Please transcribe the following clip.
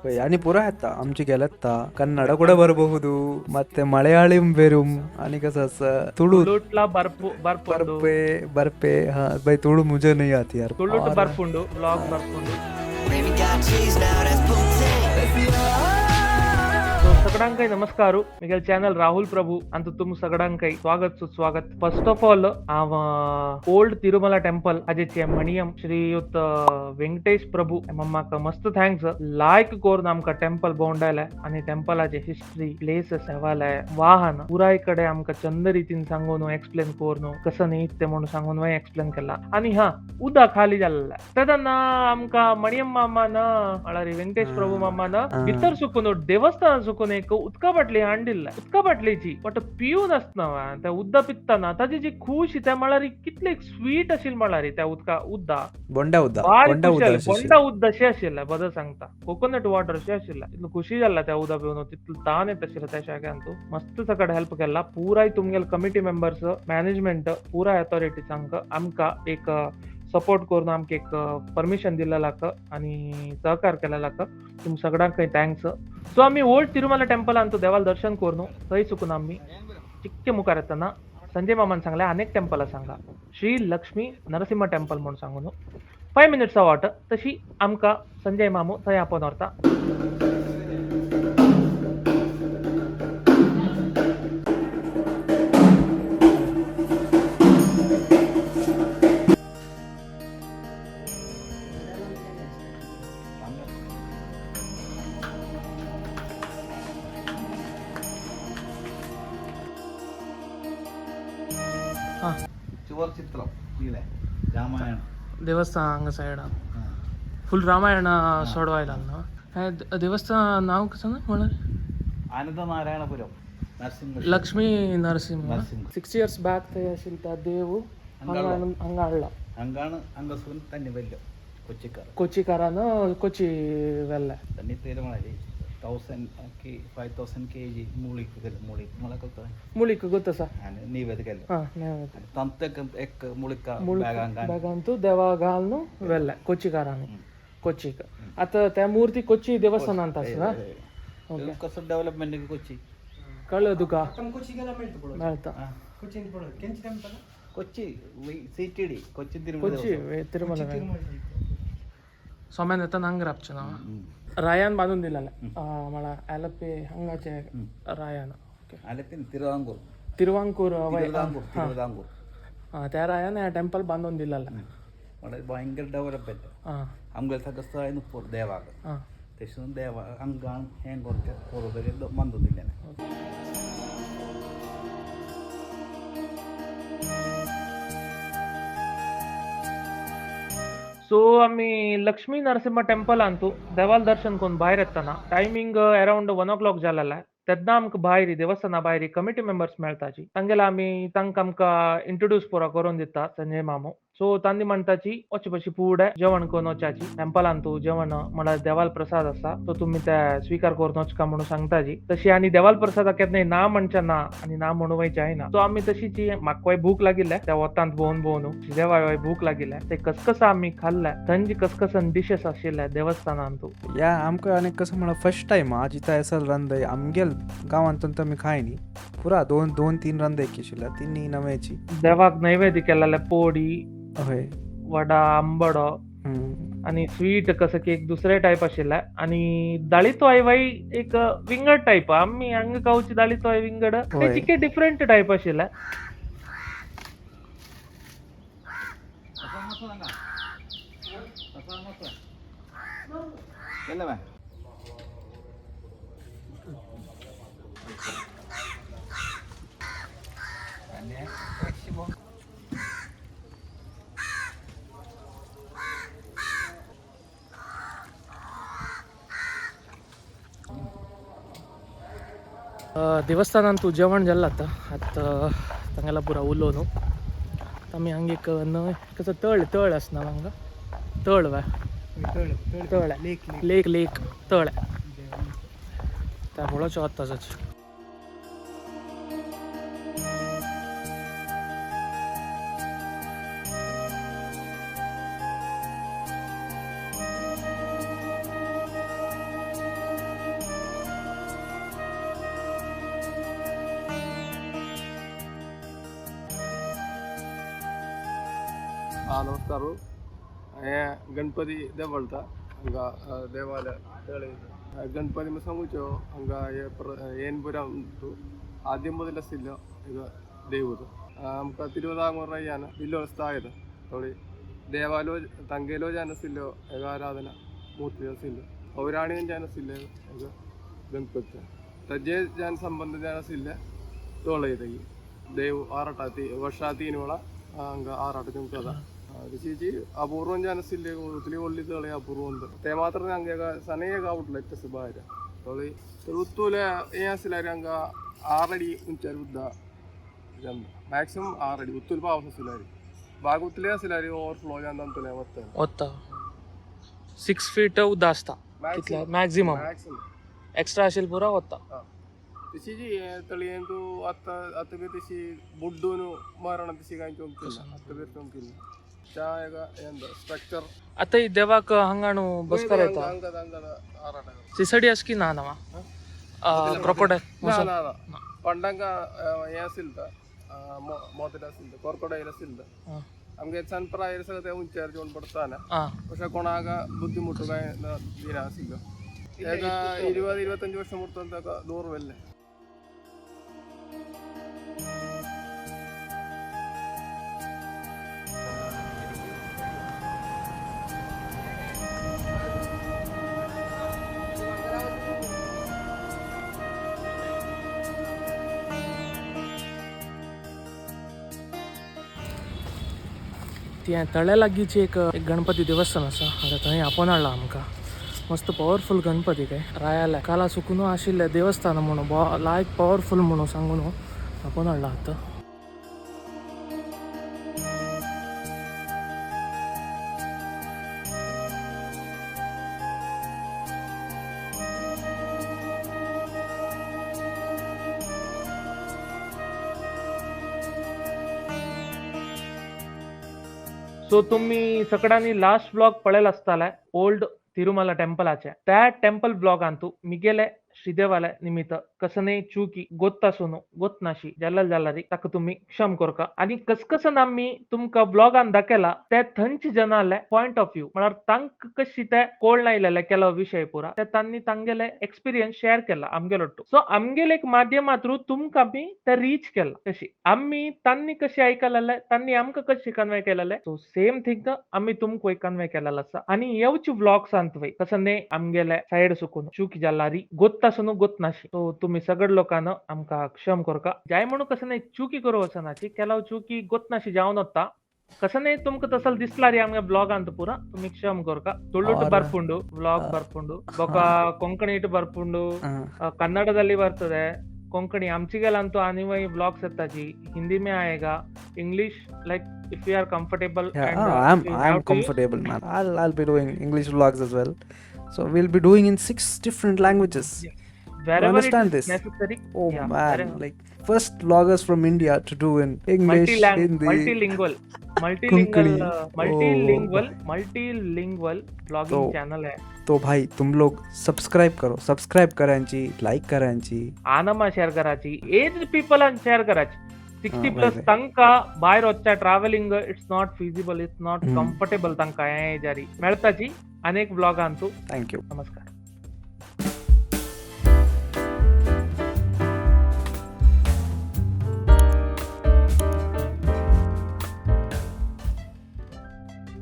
आणि ಪುರ ಆಯ್ತ ಆಮಚಿ ಗೆಲತ್ತ ಕನ್ನಡ ಕೂಡ ಬರಬಹುದು, ಮತ್ತೆ ಮಲಯಾಳಂ ಬೇರುಂ आणि कसं असं तुळू ತುಳುಟ್ಲ ಬರ್ಪು ಬರ್ಪುಂಡು ಬರ್ಪೆ ಬರ್ಪೆ. हा भाई, तुळू मुझे नहीं आती यार. ತುಳುಟ್ ಬರ್ಪುಂಡು, ವ್ಲಾಗ್ ಬರ್ಪುಂಡು. Gravy got cheese now, that's poutine. So सगळ्यांकाय नमस्कार. मिगेल चॅनल राहुल प्रभू अंत तुम सगळ्यांकाय स्वागत सुस्वागत. फर्स्ट ऑफ ऑल हांव ओल्ड तिरुमला टेम्पल हाजेचे मणियम श्रीयुत वेंकटेश प्रभू मम्माक मस्त thanks. लायक कोरून आमकां टेम्पल भोंवडायले आनी टेम्पलाचे हिस्ट्री, प्लेसेस, हवाले, वाहन पुराय कडे आमकां चंद रितीन सांगून एक्सप्लेन करून कसं न्ही ते म्हणून सांगून एक्सप्लेन केला. आनी हा उदक खाली जाल्लें तेन्ना आमकां मणियम मामान म्हळ्यार वेंकटेश प्रभू मामान भितर सुकून देवस्थान सुकून एक उदका बाटली हाडिल्ले. उदका बाटलीची बट पिवन आसना त्या उदक पितना ताजी जी खुशी त्या म्हळ्यार कितली स्वीट आशिल्ली म्हळ्यार त्या उदका उदक बोंडा उद्दा भारी बोंडा खुशी उद्दा जाली. अशी बोंडा उदक अशें आशिल्लें बरें सांगता, कोकोनट वॉटर अशें आशिल्लें. इतलो खुशी जाल्ला त्या उदक पिवन, तितलो ताण येत आशिल्लो त्या शाक्यान. तूं मस्त सकट हेल्प केला पुराय तुमगेले कमिटी मेंबर्स, मॅनेजमेंट, पुराय अथॉरिटीजांक आमकां एक सपोर्ट करून आमकां एक परमिशन दिलेलाक आनी सहकार केलेलाक तुम सगळ्यांकय thanks. सो आमी ओल्ड तिरुमला टेम्पलान तूं देवाल दर्शन करून थंय चुकून आमी चिक्के मुखार येतना संजय मामान सांगलें अनेक टेम्पल सांगा, श्री लक्ष्मी नरसिंह टेम्पल म्हणून सांगून 5 मिनिट्स वाट तशी आमकां संजय मामू थंय आपोवन व्हरता. ചുവർ ചിത്രം ഇല്ലേ രാമായണം ದೇವಸ್ಥಾನ ಹಂಗ ಸೈಡ್ ಫುಲ್ ರಾಮಾಯಣ सोडवायला ना हे देवस्थान नाव कसं ना म्हळ्यार അനന്തനാരായണപുരം നരസിംഹ लक्ष्मी नरसिंह. नरसिंह. 6 इयर्स बॅक थंय आशिल्लो त्या देव हांगा हाडला. ഹങ്കാണ് അംഗസൂൻ തന്നെ വല്യം കൊച്ചിക്കാർ कोचीकारान कोची व्हेल्ले. തന്നെ തീരുമാനം 1000 5000 കെ ജി മുളിക്ക് മുളിക്ക് മുളക്കൊക്കെ मुळीक गोत आसा. നീവേദക്കല്ലോ हां തന്തക്ക് എക്ക് മുളിക്ക ബാഗാങ്കാൻ बॅगांतू देवा घालून व्हेल्ले कोचीकारांनी कोचीक. आतां त्या मूर्ती कोची देवस्थानांत आसा. कसं डेव्हलपमेंट കൊച്ചി कळ्ळें तुका मेळटा. Kochi C T D Cochin Kochi Thirumala Tirumala सोम्यान येताना हांगा राबचें ना रायान बांदून दिलेलें म्हळ्यार आलप्पे हांगाचे रायान. ओके. ആലപ്പി തിരുവിതാംകൂർ. तिरुवांकूर. തിരുവിതാംകൂർ തിരുവിതാംകൂർ. त्या रायान हें टेम्पल बांदून दिलेलें. വളരെ ഭയങ്കര ഡെവലപ്മെന്റ്. आं അങ്കൽ മുപ്പൂർ ദേവാക आं തെശും ദേവ അങ്കാണ് ഹേം കുറച്ച് കൂടുതൽ മന്തൊന്നില്ല. सो आमी लक्ष्मी नरसिंह टेम्पलान तूं देवाल दर्शन करून भायर येतना टायमींग अरावंड 1 o'clock जालेलें. तेन्ना आमकां भायर देवस्थाना भायर कमिटी मेंबर्स मेळटाची. तांगेले आमी तांकां आमकां इंट्रोड्यूस पुरो करून दिता संजय मामू. सो तांणी म्हणटाची वचे पशी फुडें जेवण करून वचाची टेम्पलान तूं जेवण म्हळ्यार देवाल प्रसाद आसा तो तुमी ते स्विकार करून वचका म्हणून सांगताची. तशी आनी देवाल प्रसादाक केन्नाय ना म्हणचें ना आनी ना म्हणूंक जायना. सो आमी तशीची म्हाका भूक लागिल्ले त्या वतांत भोंवन भोंवन देवाय भूक लागिल्ले ते कसकस आमी खाल्ले थंय कसकसन डिशेस आशिल्ले देवस्थानान तूं. या आमकां आनी कसं म्हणा फर्स्ट टायम आज इथं असल रांदय आमगेल गांवांत आमी खायनी पुरा दोन दोन तीन रांदय आशिल्ल्या तिन्ही नव्याची. देवाक नैवेद्य केलेले पोडी, हय. वडा, आंबडो आणि स्वीट कसं की एक दुसरे टायप आशिल्ले आणि दाळीतोय वय एक विंगड टायप आमी हांगा खावची दाळीतोय विंगड होय. चिके डिफरंट टायप आशिल्ले. അല്ലേ देवस्थानान तूं जेवण जालें आतां आतां तांगेला पुरा उलोवन आमी हांगा एक न्हंय कसो तळ तळ आसना हांगा तळ वा तळ लेक लेक तळ त्या पळोवचें वता. नमस्कार. हे गणपती देवळता हांगा देवालय तळे गणपती म्हण सांगूचो हांगा हे येनपुराम ആദ്യം മുതൽ ഇത് ദൈവത് നമുക്ക് തിരുവിതാംകൂർ റയ്യാന വില്ലോസ്ഥായത് തൊളി ദേവാലോ തങ്കേലോ ജാനസില്ലോ ഏകാരാധന മൂർത്തി പൗരാണികൻ ജാനസില്ല ഏക ഗണപതി തജ്ജേ ജാൻ സംബന്ധ ജാനസില്ല തോളയിതകി ദേവ് ആറാട്ടാത്തി വർഷാത്തീനുവള ಹಂಗ ಆರಾಟ ಚುಂಕದ ചേച്ചി അപൂർവം ജാനസില്ലേ ഒത്തിരി ഒള്ളി തെളി അപൂർവം ഉണ്ട് തേ മാത്രമേ അങ്ങേക സനയേക ഔട്ടില്ല എറ്റ സുബാര ತೊಳಿ ಉತ್ತೂಲ ಏಸಿಲಾರಿ ಹಂಗ 6 ಅಡಿ ఉంచారు ಉದ್ದ, ಮ್ಯಾಕ್ಸಿಮಮ್ 6 ಅಡಿ ಉತ್ತುಲ್ ಪಾವಸಿಲಾರಿ ಬಾಗುತ್ತಲೇ ಸಿಲಾರಿ ಓವರ್ಫ್ಲೋ ಅಂತಲೇ ಮತ್ತೆ वता 6 फीट उद्दा आसता कितले मॅक्झिमम? ಮ್ಯಾಕ್ಸಿಮಮ್. एक्स्ट्रा असेल पुरा वता. ತಿಸಿ ತಳಿಯಂದು ಅತ್ತ ಅತ್ತ ಬಿ ತಿಸಿ ಬುಡ್ಡುನು ಮರಣ ತಿಸಿ ಕಾಯಿ ಚೊಂಕಿಲ್ಲ, ಅತ್ತ ಬೇರೆ ಚೊಂಕಿಲ್ಲ ಚಾಯಗ ಎಂದ ಸ್ಟ್ರಕ್ಚರ್. आता ही देवाक हांगाणू बसकार येता. ಹಂಗದ ಹಂಗದ ಆರಾಟ. ಸಿಸಡಿ ಅಸ್ಕಿ ನಾನವ ಕ್ರೊಕೊಡೈಲ್? ना ना, ಪಂಡಂಗ ಏಸಿಲ್ದ ಮೋತಿಲ ಕೊರ್ಕೊಡ ಇರಸಿಲ್ದ ನಮಗೆ ಸಣ್ಣ ಪ್ರಾಯ ಇರಸಗತೆ ಉಂಚಾರ್ ಜೋನ್ ಪಡ್ತಾನೆ. പക്ഷെ കൊണാക ബുദ്ധിമുട്ട് ദിനാസില്ല. ഏക 20 25 വർഷം കൊടുത്തൊക്കെ ദൂരമല്ലേ. ती तळ्या लागींची एक एक गणपती देवस्थान आसा. आतां थंय आपोवन हाडला आमकां. मस्त पॉवरफुल गणपती काय रायाला काला सुकून आशिल्लें देवस्थान म्हणून लायक पॉवरफुल म्हणून सांगून आपोवन हाडला आतां. सो तुम्ही सगळ्यांनी लास्ट ब्लॉग पळयल आसताले ओल्ड तिरुमला टेम्पलाचे. त्या टेम्पल ब्लॉगांतू मिगेले श्रीदेवाले निमित्त कसने चुकी गोत्तासून गोतनाशी जाल्लल जाल्यारी ताका तुमी क्षम करका. आनी कसकसन आमी तुमकां ब्लॉगान दाखयला ते थंयचे जनाले पॉयंट ऑफ व्यू, म्हळ्यार तांकां कशी ते कोळ आयलेले केलो विशय पुरा ते तांणी तांगेले एक्सपिरियन्स शेअर केला आमगेलो. सो आमगेले एक माध्यमा थ्रू तुमकां आमी ते रीच केला. कशी आमी तांणी कशी आयकलेले, तांणी आमकां कशी कन्वे केलेले, सो सेम थिंग आमी तुमकां कन्वे केलेलो आसा. आनी येवचे व्लॉग्सांत वय कसने आमगेले सायड सुकून चूक जाल्लारी गोत्तासून गोतनाशी, सो तुमी सगळ लोकांना आमकां क्षम करका. जाय म्हणून कसं नाही चुकी करू वचनाची, केलाव चुकी गोतनाशी जावन वता. कसं नाही तुमकां तसल दिसला रे आमगे ब्लॉगांत पुरा तुमी क्षम करका. ತುಳುಟ್ ಬರ್ಪುಂಡು ವ್ಲಾಗ್, ಬರ್ಪುಂಡು ಬೊಕ ಕೊಂಕಣಿಟ್ ಬರ್ಪುಂಡು, ಕನ್ನಡದಲ್ಲಿ ಬರ್ತದೆ, ಕೊಂಕಣಿ आमचीगेलांतू आनी व्लॉग्स येताची, हिंदी में आएगा, English, like if you are comfortable. Yeah, oh, I'm comfortable, man. I'll be doing English vlogs as well. So we'll be doing in six different languages. Wherever Understand this? Necessary. Oh Yeah, man, like first vloggers from India to do in English, Hindi, multilingual multilingual Konkani. Multilingual multilingual vlogging channel है. तो भाई तुम लोग subscribe करो, subscribe करायची, like करायची. आनमा share करायची, as पीपलान share करायची, 60 plus वय. तांकां भायर वचच्या travelling it's not feasible, it's not hmm. Comfortable तांकां हे एजारी मेळताची अनेक व्लॉगांतू. Thank you. नमस्कार.